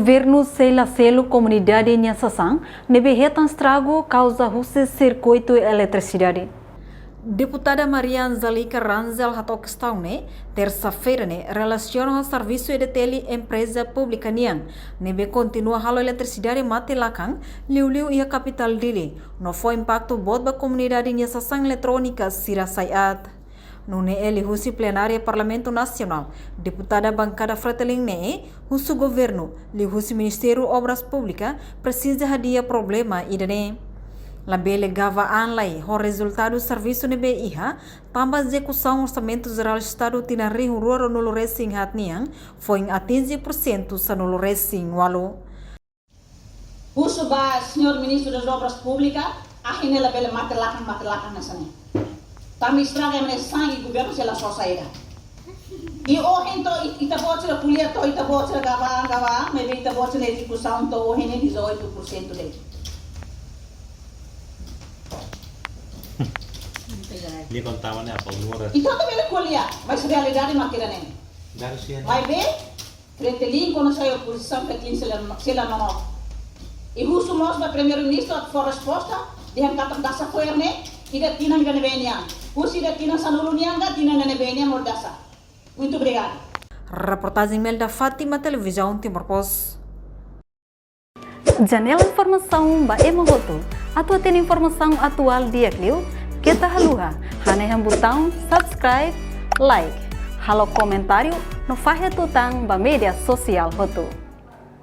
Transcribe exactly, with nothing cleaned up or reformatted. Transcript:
Governu sei la selu komunidade nia sasán ne'ebé hetan estragu kauza husi sirkuitu eletrisidade. Deputada Maria Angélica Rangel hato'o kestaun ne'e tersa-feira ne'e relasiona ho servisu E D T L empreza públika nian ne'ebé kontinua halo eletrisidade mate-lakan liuliu iha kapitál Dili, no fó impaktu boot ba komunidade nia sasán eletrónika sira sai aat. Nune'e liuhusi plenária Parlamentu Nasionál, deputada bankada Fretilin ne'e husu governu liuhusi Ministériu Obras Públikas presiza hadi'a problema ida-ne'e. Labele gaba an lai ho rezultadu servisu ne'ebé iha, tanba ezekusaun Orsamentu Jerál Estadu tinan rihun rua ruanulu resin haat nian foin atinje pursentu sanulu resin ualu. Husu ba señór Ministru das Obras Públikas, ahi ne'e labele mate-lakan, mate-lakan hanesan ne'e. Tanba estraga ema nia sasán i governu sei la sosa ida. I ohin to'o i-, ita-boot sira ko'alia to'o ita-boot sira gaba an, gaba an, maibé ita-boot sira ezekusaun to'o ohin ne'e dezoito por cento de'it. Lia kontaba ne'e apa umur? Ita labele ko'alia, mas realidade mak ida-ne'e. Dari sini. Maibé, Fretilin, kuandu sai opozisaun, Fretilin sei la, sei la nonok. I husu mós ba Primeiru-Ministru atu fó resposta, dehan katak dasa fo'er ne'e, ida tinan ida ne'ebé nian. Husi ida tinan sanulu nian ka tinan ida ne'ebé nian mós dasa. Muito obrigado. Reportajen Melda Fátima, Televizaun Timor Post. Janela informasaun ba ema hotu. Atu hatene informasaun atuál di'ak liu, keta haluha hanehan butaun subscribe, like, halo komentáriu no fahe tutan ba média sosiál hotu.